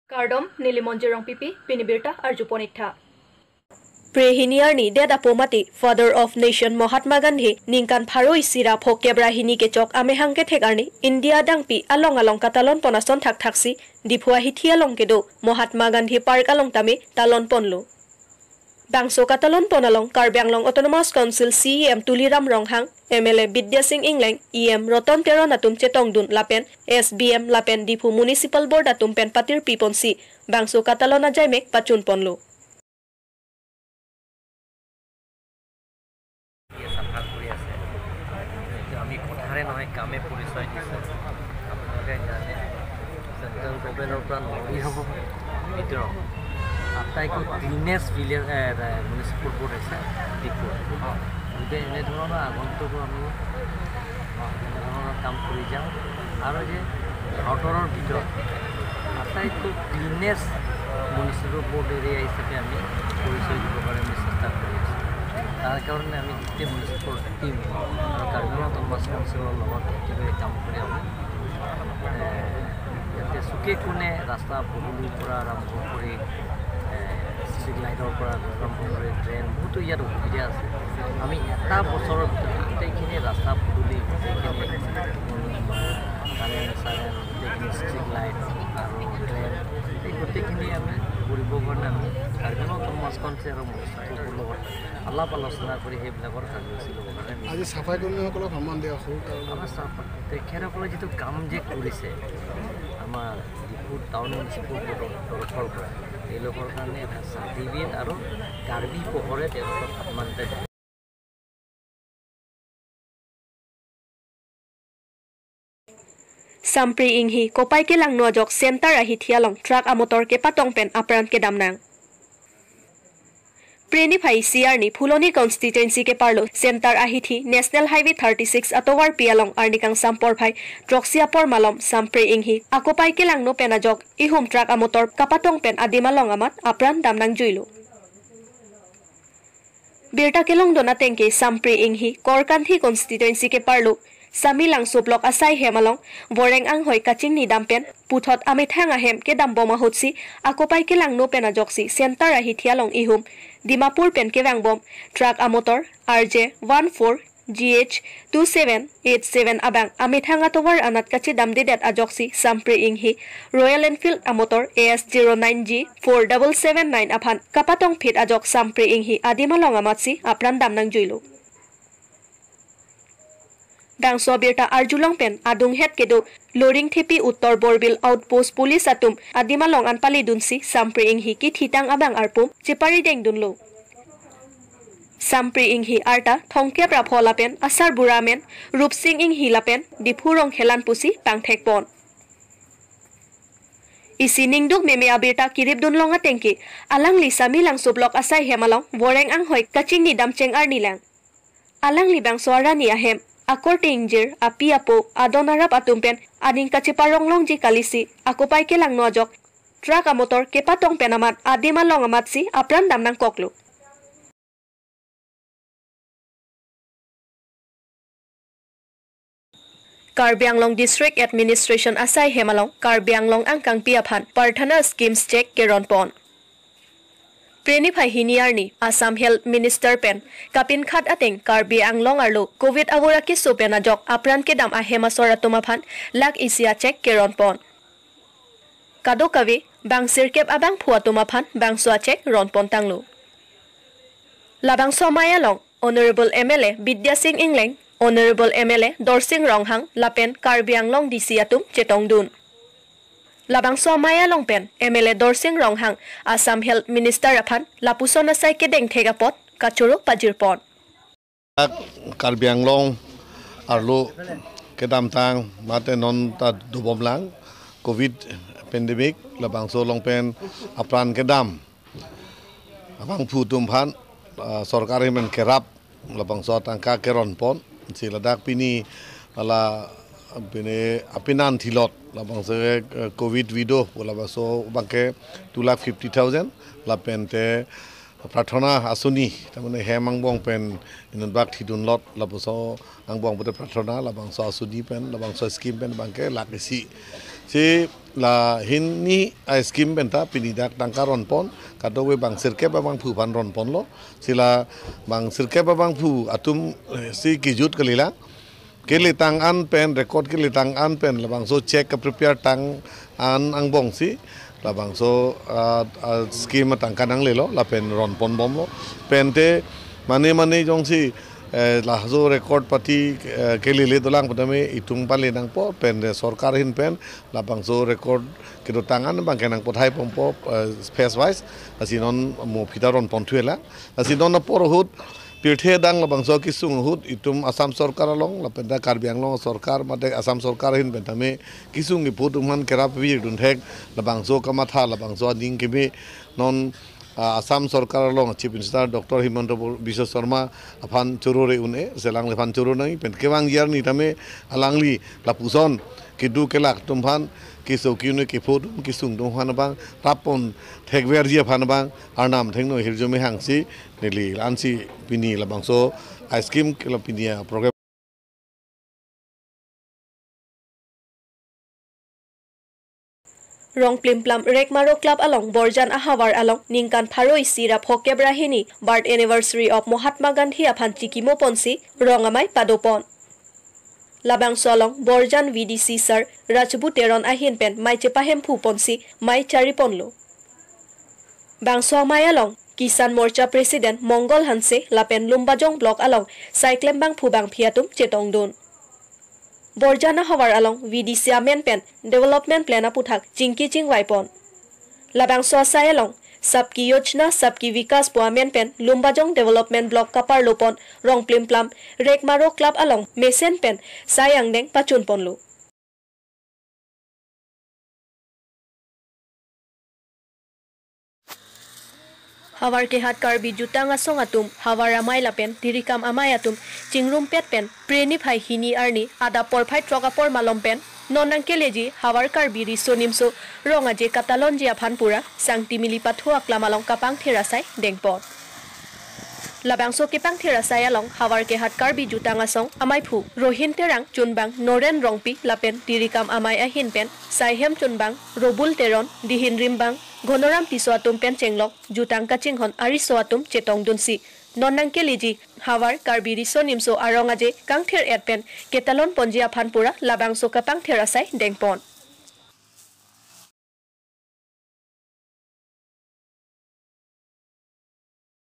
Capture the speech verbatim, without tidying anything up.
Kardom, neli Monjir Rongpipi, pini birta arjupon ik tha. Phre hini arni det apo mate Father of Nation Mahatma Gandhi ningkan pharo isi ra phokep ra hini kechok amahang kethek arni India adangpi along along katalon pon ason thakthaksi Diphu ahithi along kedo Mahatma Gandhi Park along tame talon ponlo. Bangso katalon pon along Karbi Anglong Autonomous Council C E M Tuliram Ronghang, M L A Bidya Sing Engleng, E M Roton Teron atum chetongdun lapen S B M lapen Diphu Municipal Board atum pen patirpi ponsi bangso katalon ajaimek pachun ponlo. চাফা কৰি আছে। এইটো আমি কথাৰে নহয়, কামে পৰিচয় দিছে। আপোনালোকে জানে, চেণ্ট্ৰেল গভৰ্ণমেণ্টৰ পৰা নদী হ'ব ভিতৰত আটাইতকৈ ক্লিনেষ্ট ভিলেজ, এ, এ, মিউনিচিপেল বৰ্ড হৈছে ডিফু। গতিকে এনেধৰণৰ আগন্তুকো আমি এনেধৰণৰ কাম কৰি যাওঁ। আৰু যে ভাৰতৰ ভিতৰত আটাইতকৈ ক্লিনেষ্ট মিউনিচিপেল বৰ্ড এৰিয়া হিচাপে আমি পৰিচয় দিব কাৰণে আমি চেষ্টা কৰি আছোঁ। তাৰ কাৰণে আমি গোটেই মিউনিচিপেল টিম আৰু কাৰ্বি আংলং অট'নমাছ কাউন্সিলৰ লগত একেলগে কাম কৰি আমি, এ, ইয়াতে চুকে কোণে ৰাস্তা পদূলিৰ পৰা আৰম্ভ কৰি, এ, ষ্ট্ৰীট লাইটৰ পৰা আৰম্ভ কৰি ড্ৰেইন, বহুতো ইয়াত অসুবিধা আছে। আমি এটা বছৰৰ ভিতৰত গোটেইখিনি ৰাস্তা পদূলি, গোটেইখিনি, উম, কাৰেণ্ট চাৰেণ্ট, গোটেইখিনি ষ্ট্ৰীট লাইট আৰু ড্ৰেইন, এই গোটেইখিনি আমি কৰিবৰ কাৰণে আমি কাৰ্বি আংলং অট'নমাছ কাউন্সিল আৰু মিউনিচিপেল বৰ্ডৰ লগত আলাপ আলোচনা কৰি সেইবিলাকৰ কাৰ্যসূচী ল'বৰ কাৰণে আমি আজি চাফাই কৰ্মীসকলক সন্মান দিয়া হ'ল, তাৰ আমাৰ চাফা-, তেখেতসকলে যিটো কাম যে কৰিছে আমাৰ ডিফু টাউন মিউনিচিপেল বৰ্ডৰ তৰফৰ পৰা, তেওঁলোকৰ কাৰণে এটা চাৰ্টিফিকেট আৰু কাৰ্বি পহৰে তেওঁলোকক সন্মানিত। Sampri Inghi, Kopai Kelangno ajok Center ahithi along truck amotor kepatong pen apran kedam nang. Phre niphai isi arni Phuloni constituency keparlo Center ahithi National Highway thirty-six atovarpi along arni kangsam porphai throksi apor malom Sampri Inghi akopai kelangno pen ajok ihum truck amotor kapatong pen adim along amat apran dam nangjuilo. Birta kelongdun ateng ke Sampri Inghi Korkanthi constituency keparlo Samelangso block asai hem along voreng anghoi kachingni dam pen puthot amethang ahem kedambom ahutsi akopai kelangno pen ajoksi Center ahithi along ihum Dimapur pen kevangbom truck amotor R J one four G H two seven eight seven abang amethang atovar anat kachedamdedet ajoksi Sampri Inghi Royal Enfield amotor A S zero nine G four double seven nine aphan kapatongphit ajok Sampri Inghi adim along amatsi apran dam nangjuilo. Bangso abirta arjulong pen adunghet kedo Loringthepi Uttor Borbil Outpost Police atum adim along an paledunsi Sampri Inghi kithitang abang arpum cheparidengdunlo. Sampri Inghi arta thomkep ra pho lapen asarbura amen Rupsing Inghi lapen Diphu Rongkhelan pusi pangthekpon. Isi ningduk meme abirta kiripdunlong ateng ke alangli Samelangso block asai hem along voreng anghoi kachingni damcheng arni lang. Alangli bangso arani ahem, akorte ingjir, api apo, adon arap atum pen aning kacheparong longji kalisi akopai kelangno ajok truck amotor kepatong pen amat adim along amatsi apran dam nangkoklo. Karbi Anglong District Administration asai hem along Karbi Anglong angkangpi aphan Parthana Schemes cheque keronpon. Phre niphai hini arni Assam Health Minister pen kapinkhat ateng Karbi Anglong arlo Covid avur akeso pen ajok apran kedam ahem asor atum aphan lakh isi acheque keronpon. Kadokave bang sirkep abangphu atum aphan bangso acheque ronpon tanglo. Labangso amei along Honorable M L A Bidya Sing Engleng, Honorable M L A Dorsing Ronghang lapen Karbi Anglong D C atum chetongdun. Labangso amei along pen M L A Dorsing Ronghang Assam Health Minister aphan lapuson asai kedengthek apot kachoro pajirpon. Karbi Anglong arlo kedamtang mate non ta dobomlang Covid pandemic, labangso along pen apran kedam abangphu atum aphan, ah, sorkar amen kerap labangso atangka keronpon, si ladak pini ala pini apinan thilot labangso, eh, Covid widow labangso abangke two lakh fifty thousand, lapente Prarthana Asoni, tamane hem angbong pen inutbak thidunlot, labangso angbong pute Prarthana, labangso Asoni pen, labangso scheme pen abangke lakh isi. Si la hini a-scheme penta pini dak tangka ronpon, kadokave bang sirkep abangphu aphan ronponlo. Si la bang sirkep abangphu atum, eh, si kejut kalilang. Kele tang an pen, record kele tang an pen, labangso cheque kaprepare tang an angbong si labangso, ah, ah, scheme atangka nanglelo, lapen ronponbomlo. Pente mane mane jongsi, eh, laso record pati, eh, kelele dolang pu tame itum pale nangpo, pente sorkar ahin pen labangso record kedotang an abang kenangpathai bompo, eh, phase wise. Lasi non mo aphi ta ronponthulang. Lasi non apor ahut pirthe adang labangso kesung ahut itum Assam sorkar along, lapenta Karbi Anglong sorkar, mate Assam sorkar ahin pen tame kesung kepho atum aphan kerap virdun thek, labangso kamatha, labangso aning keme non, ah, Assam sorkar along Chief Minister Doctor Himanta Biswa Sarma aphan choro re un-e, si alangliphan choro nangji pen kevangji arni tame alangli lapuson kedo kelak atum aphan, keso ke-un-e kepho atum kesung atum aphan abang rappon thekverji aphan abang arnam thengno hirjume hangsi neli la-ansi pini labangso a-scheme ke la pini a-program. Rongplimplam Rekmaro Club along Borjan ahavar along ningkan pharo isi ra phokep ra hini birth anniversary of Mahatma Gandhi aphan chikimo ponsi rong amei padopon. Labangso along Borjan V D C sir Rajbu Teron ahin pen mei chepahemphu ponsi mei chariponlo. Bangso amei along Kisan Morcha President Mongol Hanse lapen Lumbajong Block along saiklem bangphu bangphi atum chetongdun. Borjan ahavar along V D C amen pen development plan aputhak chingki chingvaipon. Labangso asai along Sabki Yojana Sabki Vikas pu amen pen Lumbajong Development Block kaparlopon Rongplimplam Rekmaro Club along mesen pen sai angdeng pachunponlo. Havar kehat Karbi jutang asong atum, havar amei lapen tirikam amei atum chingrumpet pen Phre niphai hini arni adap porphai throk apor malom pen non nangkeleji Havar Karbi Riso Nimso Rong Aje katalonji aphan pura Sangti Mili Pathu Aklam along kapangthir asai dengpon. Labangso kepangthir asai along havar kehat Karbi jutang asong ameiphu Rohin Terang, chunbang Noren Rongpi lapen tirikam amei ahin pen saihem chunbang Robul Teron, dihin rimbang Ghonoram Tisso atum pen chenglok jutang kachinghon ariso atum chetongdunsi non nangkeleji Havar Karbi Riso Nimso Arong Aje kangthir-et pen ketalonponji aphan pura labangso kapangthir asai dengpon.